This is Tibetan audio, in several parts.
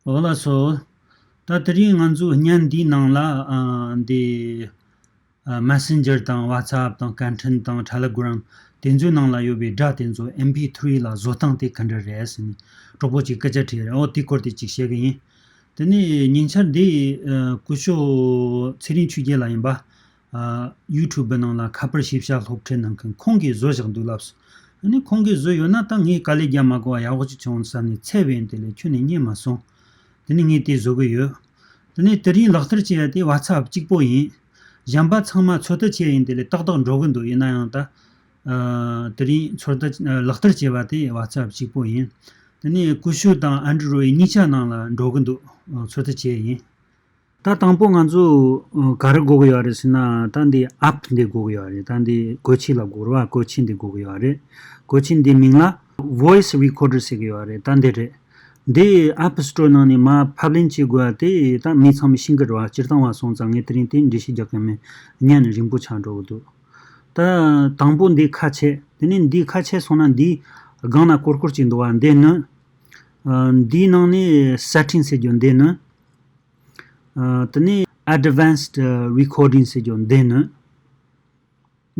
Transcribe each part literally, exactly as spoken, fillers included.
འོ་ལགས་སོ། ད་དེ་རིང་ང་ཚོ་བརྙན་འདིའི་ནང་ལ་ཨ་འདི་ཨ་Messenger དང་WhatsApp དང་སྐད་འཕྲིན་དང་Telegram དེ་ཚོའི་ནང་ལ་ཡོད་པའི་སྒྲ་དེ་ཚོ་ཨེམ་པི་ཐི་རི་ལ་བཟོ་སྟངས་དེ་ག་འདྲ་རེད་ཟེར་ནས་གྲོགས་པོ་གཅིག་སྐད་ཆ་དྲིས་རེད། འོ་དེའི་སྐོར་དེ་གཅིག་བཤད་གི་ཡིན། དེ་ནས་ཉིན་ཆར་འདི་ཨ་སྐུ་ཞབས་ཚེ་རིང་ཆོས་རྒྱལ་ལགས་ཡིན་པ། ཨ་YouTube ནང་ལ་ཁ་པར་ཞིབ་བཤེར་སློབ་ཁྲིད་གནང་མཁན་ཁོང་གིས་བཟོས་བཞག་འདུག་ལབ་སོང་། ཨ་ནི་ཁོང་གིས་བཟོས་ཡོད་ན་ད་ངས་དཀའ་ལས་རྒྱག་མ་དགོས་པ་ཡག་པོ་ཅིག་བྱུང་བསམ་ནས་འཚོལ་བ་ཡིན། དེ་ལས་ཁྱོན་ནས་རྙེད་མ་སོང་། དེ་ནས་ངས་དེ་བཟོ་གི་ཡོད། དེ་ནས་དེ་རིང་ལག་བསྟར་བྱས་ཡ་དེ་WhatsApp གཅིག་པོ་ཡིན། གཞན་པ་ཚང་མ་ཚོད་ལྟ་བྱས་ཡིན། དེ་ལས་ཏག་ཏག་འགྲོ་གི་འདུག་ཡིན་ན་ཡང་ད་ཨ་དེ་རིང་ཚོད་ལྟ་ཨ་ལག་བསྟར་བྱས་པ་དེ་WhatsApp གཅིག་པོ་ཡིན། དེ་ནས་ཀུ་ཤུ་དང་ཨན་ཌོ་རོ་ཡིཌ་གཉིས་ཆ་ནང་ལ་འགྲོ་གི་འདུག་ཚོད་ལྟ་བྱས་ཡིན། ད་དང་པོ་ང་ཚོ་ག་རེ་དགོས་ཀྱི་ཡོད་རེད་ཟེར་ན། ད་འདི་ཨེབ་འདི་དགོས་ཀྱི་ཡོད་རེད། ད་འདི་གོ་ཆས་ལབ་དགོས་རེད་བ། གོ་ཆས་འདི་དགོས་ཀྱི་ཡོད་རེད། གོ་ཆས་འདི་མིང་ལ་Voice Recorder ཟེར་གྱི་ཡོད་རེད། ད་འདི་རེད། འདི་App Store ནང་ནས་མར་ཕབ་ལེན་བྱེད་དགོས་པ་དེ་ད་མི་ཚང་མས་ཤེས་ཀྱི་རེད་བ། སྤྱིར་བཏང་བ་སོང་ཙང་ངས་དེ་རིང་དེ་འགྲེལ་བཤད་རྒྱག་གི་མིན། བརྙན་རིང་པོ་ཆགས་འགྲོ་གི་འདུག་ད་དང་པོ་འདི་ཁ་ཕྱེ། དེ་ནས་འདི་ཁ་ཕྱེ་སོང་ན་འདི་སྒང་ན་ཀོར་ཀོར་ཅིག་འདུག་བ། འདི་ནི་ཨ་འདིའི་ནང་ནས་Settings ཟེར་རྒྱུ་འདི་ནི། ཨ་དེ་ནས་Advanced Recording ཟེར་རྒྱུ་འདི་ནི།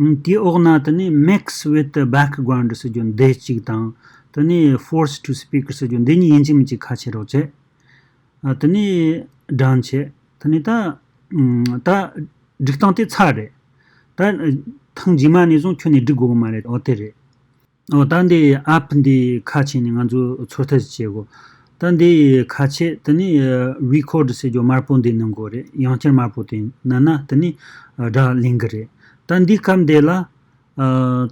ཨ་དེའི་འོག་ན་དེ་ནས Mix with the Background ཟེར་རྒྱུ་འདི་གཅིག་དང་། དེ་ནས Force to Speak ཟེར་རྒྱུ་འདི་གཉིས་ཡིན་གཅིག་མིན་གཅིག་ཁ་ཕྱེ་རོགས་བྱེད། ཨ་དེ་ནས་done བྱེད། དེ་ནས་ད་ཨ་ད་སྒྲིག་སྟངས་དེ་ཚར་རེད། ད་ཐེངས་རྗེས་མ་ནས་བཟུང་ཁྱོན་ནས་སྒྲིག་དགོས་གི་མ་རེད། འོ་དེ་རེད། འོ་ད་འདི་ཨེབ་འདི་ཁ་ཕྱེ་ནས་ང་ཚོ་ཚོད་ལྟ་བྱེད་དགོས། ད་འདི་ཁ་ཕྱེ། དེ་ནས་རི་ཁོར་ཌི་ཟེར་རྒྱུ་དམར་པོ་འདི་ནོན་དགོས་རེད། ཡང་བསྐྱར་དམར་པོ་དེ་ནོན་ན་དེ་ནས་སྒྲ་ལེན་གི་རེད། ད་འདི་སྐབས་འདི་ལ་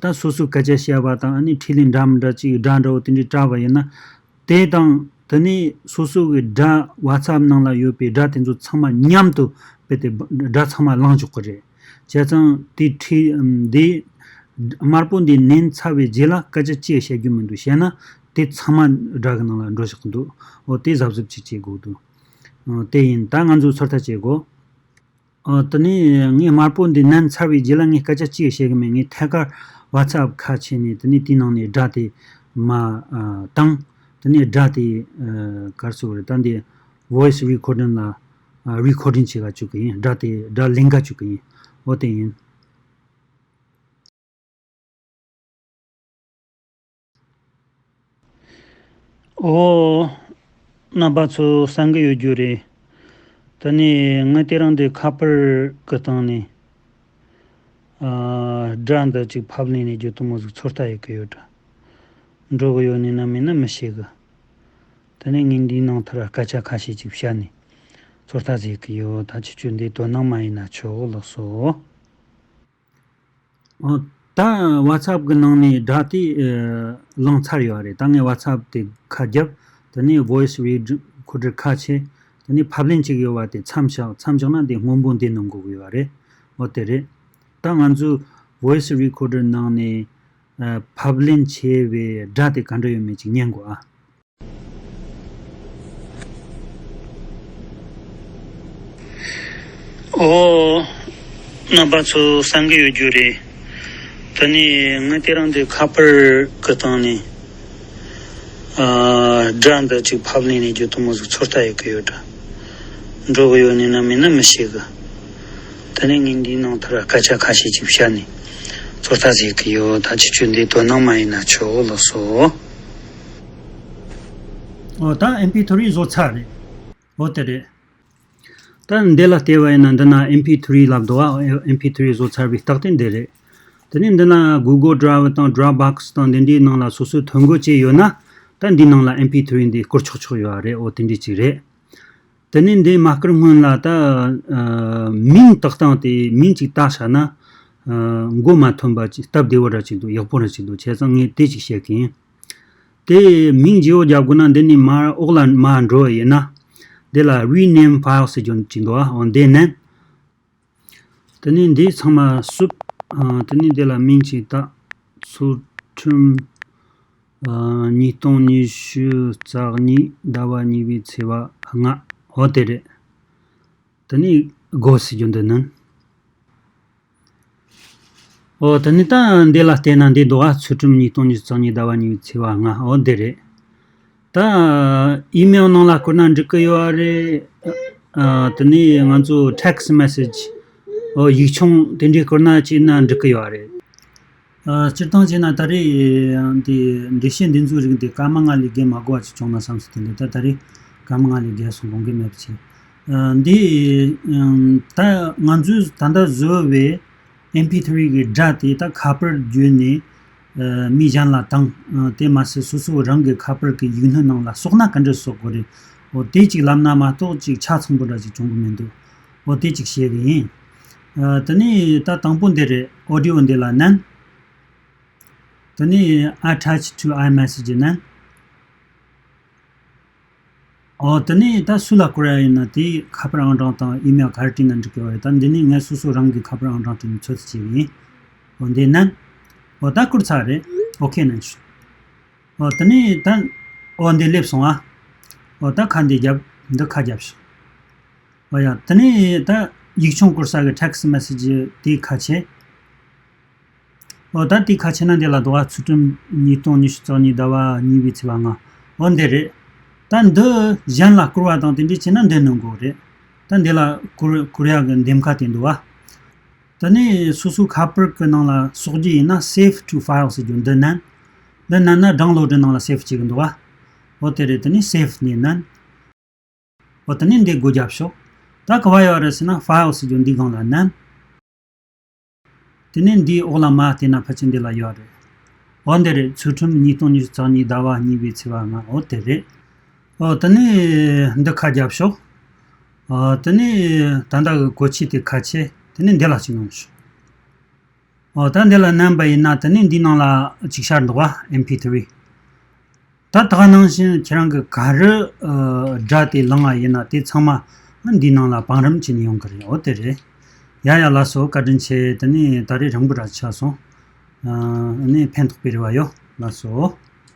ད་སོ་སོའི་སྐད་ཆ་བཤད་པ་དང་། ཨ་ནི་འཕྲིན་ལས་འདྲ་མི་འདྲ་ཅིག་སྒྲ་འདྲ་བོ་དེ་འདྲའི་བཀྲམ་པ་ཡིན་ན། དེ་དང་དེ་ནས་སོ་སོ་གི་སྒྲ་ཝ་ཚབ་ནང་ལ་ཡོད་པའི་སྒྲ་དེ་ཚོ་ཚང་མ་མཉམ་དུ་སྤེལ་ཏེ་སྒྲ་ཚང་མ་བླངས་འཇོག་གི་རེད། བྱས་ཙང་དེ་འཕྲིན་འདི་དམར་པོ་འདི་ནོན་ཚར་བའི་རྗེས་ལ་སྐད་ཆ་ཅི་ཡང་བཤད་རྒྱུ་མི་འདུག་བཤད་ན་དེ་ཚང་མ་སྒྲ་གི་ནང་ལ་འགྲོ་བཞག་གི་འདུག་འོ་དེ་གཟབ་གཟབ་ཅིག་བྱེད་དགོས་འདུག་འོ་དེ་ཡིན། ད་ང་ཚོས་ཚོད་ལྟ་བྱེད་དགོས། ཨ་དེ་ནས་ངས་དམར་པོ་འདི་ནོན་ཚར་བའི་རྗེས་ལ་ངས་སྐད་ཆ་གཅིག་བཤད་གི་མེད། ངས་ཐད་ཀར་ཝ་ཚབ་ཁ་ཕྱེ་ནས་དེ་ནས་དེའི་ནང་ནས་སྒྲ་དེ་མར་ཨ་བཏང་། དེ་ནས་སྒྲ་དེ་ཨ་ག་རེ་ཟེར་དགོས་རེད། ད་འདི་ཝོ་ཡི་སི་རི་ཁོར་ཌིང་ལ་ཨ་རི་ཁོར་ཌིང་བྱེད་ག་བཅུག་གི་ཡིན། སྒྲ་དེ་སྒྲ་ལེན་ག་བཅུག་གི་ཡིན། འོ་དེ་ཡིན། ཨོ། རྣམ་པ་ཚོ་གསན་གི་ཡོད་རྒྱུ་རེད། ད་ནི་ངས་དེ་རིང་འདི་ཁ་པར་གི་སྟེང་ནས་ཨ་སྒྲ་འདི་ཅིག་ཕབ་ལེན་ནས་རྒྱུ་དེ་མོ་ཟིག་ཚོད་ལྟ་ཡེད་གི་ཡོད་འདྲ། འགྲོ་གི་ཡོད་ནི་ན་མིན་ན་མི་ཤེས་གི། ད་ནི་ངས་འདིའི་ནང་ཐར་སྐད་ཆ་ཁ་ཤས་ཅིག་བཤད་ནས་ཚོད་ལྟ་ཟིག་ཡེད་གི་ཡོད། ད་ཁྱེད་ཚོས་འདི་དོ་སྣང་མ་ཡེད་ན་ཆོག་ལགས་སོ། ཨོ། ད་ཝ་ཚབ་གི་ནང་ནས་སྒྲ་དེ་ཨ་བླངས་ཚར་ཡོད་རེད། ད་ངས་ཝ་ཚབ་དེ་ཁ་བརྒྱབ། དེ་ནས་ཝོ་ཡི་སི་རི་ཁོར་ཌར་ཁ་ཕྱེ། དེ་ནས་ཕབ་ལེན་བྱེད་ཀྱི་ཡོད་པ་དེ་མཚམས་བཞག་མཚམས་བཞག་ན་དེ་སྔོན་པོ་འདི་ནང་འགོ་གི་ཡོད་རེད། ཨོ་དེ་རེད། ད་ང་ཚོས་ཝོ་ཡི་སི་རི་ཁོར་ཌར་ནང་ནས་ཨ་ཕབ་ལེན་བྱས་པའི་སྒྲ་དེ་ག་འདྲ་ཡོད་མེད་ཅིག་ཉན་དགོས་ཨ། ཨོ། རྣམ་པ་ཚོ་གསན་གི་ཡོད་རྒྱུ་རེད། ད་ནི་ངས་དེ་རིང་འདི་ཁ་པར་གི་སྟེང་ནས་ཨ་སྒྲ་འདི་ཅིག་ཕབ་ལེན་ནས་རྒྱུ་དེ་མོ་ཟིག་ཚོད་ལྟ་ཡེད་གི་ཡོད་འདྲ། འགྲོ་གི་ཡོད་ནི་ན་མིན་ན་མི་ཤེས་གི། ད་ནི་ངས་འདིའི་ནང་ཐར་སྐད་ཆ་ཁ་ཤས་ཅིག་བཤད་ནས་ཚོད་ལྟ་ཟིག་ཡེད་གི་ཡོད། ད་ཁྱེད་ཚོས་འདི་དོ་སྣང་མ་ཡེད་ན་ཆོག་ལགས་སོ། ཨོ་ད་ཨེམ་པི་ཐི་རི་བཟོ་ཚར་རེད། ཨོ་དེ་རེད། ད་འདི་ལ་བལྟས་པ་ཡིན་ན་འདི་ན་ཨེམ་པི་ཐི་རི་ལབ་འདུག་ཨ། ཨེམ་པི་ཐི་རི་བཟོ་ཚར་བའི་རྟགས་དེ་འདི་རེད། དེ་ནས་འདི་ན་གུ་གལ་ཌ་རའི་བྷི་དང་ཌ་རོབ་བྷོག་སི་དང་འདི་འདྲའི་ནང་ལ་སོ་སོའི་ཐོ་འགོད་བྱས་ཡོད་ན། ད་འདིའི་ནང་ལ་ཨེམ་པི་ཐི་རི་འདི་བསྐུར་ཆོག་ཆོག་ཡོད་རེད། ཨོ་དེ་འདྲའི་ཅིག་རེད། དེ་ནས་འདི་མ་བསྐུར་སྔོན་ལ་ད་ཨ་མིང་བཏགས་སྟངས་དེ་མིང་ཅིག་བཏགས་བཞག་ན་ཨ་མགོ་མ་ཐོན་པ་ཅིག་སྟབས་བདེ་བོ་འདྲ་ཅིག་འདུག་ཡག་པོ་འདྲ་ཅིག་འདུག་བྱས་ཙང་ངས་དེ་ཅིག་བཤད་གི་ཡིན། དེ་མིང་བརྗེ་བོ་རྒྱག་དགོས་ན་འདི་ནས་མར་འོག་ལ་མར་འགྲོ་བ་ཡིན་ན། འདི་ལ་Rename File ཟེར་རྒྱུ་ཅིག་འདུག་ཨ། འོ་འདི་ནས། དེ་ནས་འདི་ཚང་མ་བསུབ། ཨ་དེ་ནས་འདི་ལ་མིང་ཅིག་བཏགས། ཚུལ་ཁྲིམས་ཨ་ཉིས་སྟོང་ཉི་ཤུ་རྩ་གཉིས་ཟླ་བ་གཉིས་པའི་ཚེས་པ་ལྔ། འོ་དེ་རེད། དེ་ནས་Go ཟེར་རྒྱུ་འདི་ནས། ཨོ་དེ་ནས་ད་འདི་ལ་བལྟས་ན་འདི་འདུག་ཨ། ཚུལ་ཁྲིམས་ཉིས་སྟོང་ཉི་ཤུ་རྩ་གཉིས་ཟླ་བ་གཉིས་པའི་ཚེས་པ་ལྔ། ཨོ་འདི་རེད། ད་ཨི་མེལ་ནང་ལ་བསྐུར་ན་འགྲིག་གི་ཡོད་རེད། ཨ། དེ་ནས་ང་ཚོ་text message། ཨོ། ཡིག་ཆུང་དེ་འདྲའི་བསྐུར་ན་བྱས་ན་འགྲིག་གི་ཡོད་རེད། ཨ། སྤྱིར་བཏང་བྱས་ན་ད་རེས་འདི་འགྲེལ་བཤད་འདི་ཚོའི་རིགས་འདི་སྐར་མ་ལྔ་ལས་བརྒལ་མ་དགོས་པ་ཅིག་བྱུང་ན་བསམ་སོང་། དེ་འདྲ་ད་ད་རེས་སྐར་མ་ལྔ་ལས་བརྒལ་སོང་། དགོངས་འགལ་མེད་པ་བྱས། ཨ། འདི། ཨམ། ད་ང་ཚོས་ད་ལྟ་བཟོས་པའི་ཨེམ་པི་ཐི་རི་གི་སྒྲ་དེ་ད་ཁ་པར་བརྒྱུད་ནས། ཨ། མི་གཞན་ལ་བཏང་། ཨ། དེ་མ་ཟད་སོ་སོ་རང་གི་ཁ་པར་གི་ཡིག་སྣོད་ནང་ལ་གསོག་ན་ག་འདྲ་གསོག་དགོས་རེད། འོ། དེ་གཅིག་ལབ་ན་མ་གཏོགས་གཅིག་ཆ་ཚང་པོ་འདྲ་ཅིག་བྱུང་གི་མི་འདུག་འོ། དེ་གཅིག་བཤད་གི་ཡིན། ཨ། དེ་ནས་ད་དང་པོ་འདི་རེད། ཨོ་ཌི་ཡོ་འདི་ལ་མནན། དེ་ནས་attach to iMessage མནན། ཨོ། དེ་ནས་ད་སུ་ལ་བསྐུར་ཡ་ཡིན་ན་དེའི་ཁ་པར་ཨང་གྲངས་དང་ཨི་མེལ་ག་རེ་བྲིས་ན་འགྲིག་གི་རེད། ད་འདི་ནས་ངས་སོ་སོ་རང་གི་ཁ་པར་ཨང་གྲངས་བྲིས་ནས་ཚོད་ལྟ་བྱེད་ཀྱི་ཡིན། ཨོ། འདི་མནན། ཨོ། ད་བསྐུར་ཚར་རེད། ཨོ་ཁེ་མནན་ཤོག་ཨོ། དེ་ནས་ད། ཨོ། འདི་སླེབས་སོང་ཨ། ཨོ། ད་ཁ་འདི་རྒྱབ། འདི་ཁ་རྒྱབ་ཤོག་ཨོ་ཡ། དེ་ནས་ད་ཡིག་ཆུང་བསྐུར་ས་གི་text message དེའི་ཁ་ཕྱེ། ཨོ། ད་དེའི་ཁ་ཕྱེ་ན་འདི་ལ་འདུག་བ། ཚུལ་ཁྲིམས་ཉིས་སྟོང་ཉི་ཤུ་རྩ་གཉིས་ཟླ་བ་གཉིས་པའི་ཚེས་པ་ལྔ། ཨོ། འདི་རེད། ད་འདི་གཞན་ལ་བསྐུར་བ་དང་དེ་འདྲ་བྱས་ན་འདི་ནོན་དགོས་རེད། ད་འདི་ལ་བསྐུར་བསྐུར་ཡག་གི་འདེམས་ཁ་དེ་འདུག་བ། དེ་ནས་སོ་སོའི་ཁ་པར་གི་ནང་ལ་གསོག་རྒྱུ་ཡིན་ན་save to file ཟེར་རྒྱུ་འདི་མནན། འདི་མནན་ན་download ནང་ལ་save བྱེད་གི་འདུག་བ། ཨོ། དེ་རེད། དེ་ནས་save ནས་མནན། འོ། དེ་ནས་འདི་སྒོ་རྒྱབ་ཤོག་ད་ག་བ་ཡོད་རེད་ཟེར་ན་file ཟེར་རྒྱུ་འདི་སྒང་ལ་མནན། དེ་ནས་འདིའི་འོག་ལ་མར་བལྟས་ན་ཕལ་ཆེར་འདི་ལ་ཡོད་རེད། འོ། འདི་རེད། ཚུལ་ཁྲིམས་ཉིས་སྟོང་ཉི་ཤུ་རྩ་གཉིས་ཟླ་བ་གཉིས་པའི་ཚེས་པ་ལྔ། འོ། དེ་རེད། འོ། དེ་ནས་འདི་ཁ་རྒྱབ་ཤོག་འོ། དེ་ནས་ད་ལྟ་གི་གོ་ཆས་དེ་ཁ་ཕྱེ། དེ་ནས་འདི་ལ་གཅིག་མནན་ཤོག་འོ། ད་འདི་ལ་མནན་པ་ཡིན་ན་དེ་ནས་འདིའི་ནང་ལ་ཅིག་ཤར་འདུག་བ། ཨེམ་པི་ཐི་རི། ད་ད་ག་ནང་བཞིན་ཁྱེད་རང་གི་ག་རེ། ཨ། སྒྲ་དེ་བླངས་པ་ཡིན་ན་དེ་ཚང་མ་འདིའི་ནང་ལ་བང་རིམ་བྱས་ནས་ཡོང་གི་རེད། འོ། དེ་རེད། ཡ་ཡ། ལགས་སོ། བཀའ་དྲིན་ཆེ། དེ་ནས་ད་རེས་རིང་པོ་ར་ཆགས་སོང་། ཨ་ནི་ཕན་ཐོགས་པའི་རེ་བ་ཡོད། ལགས་སོ།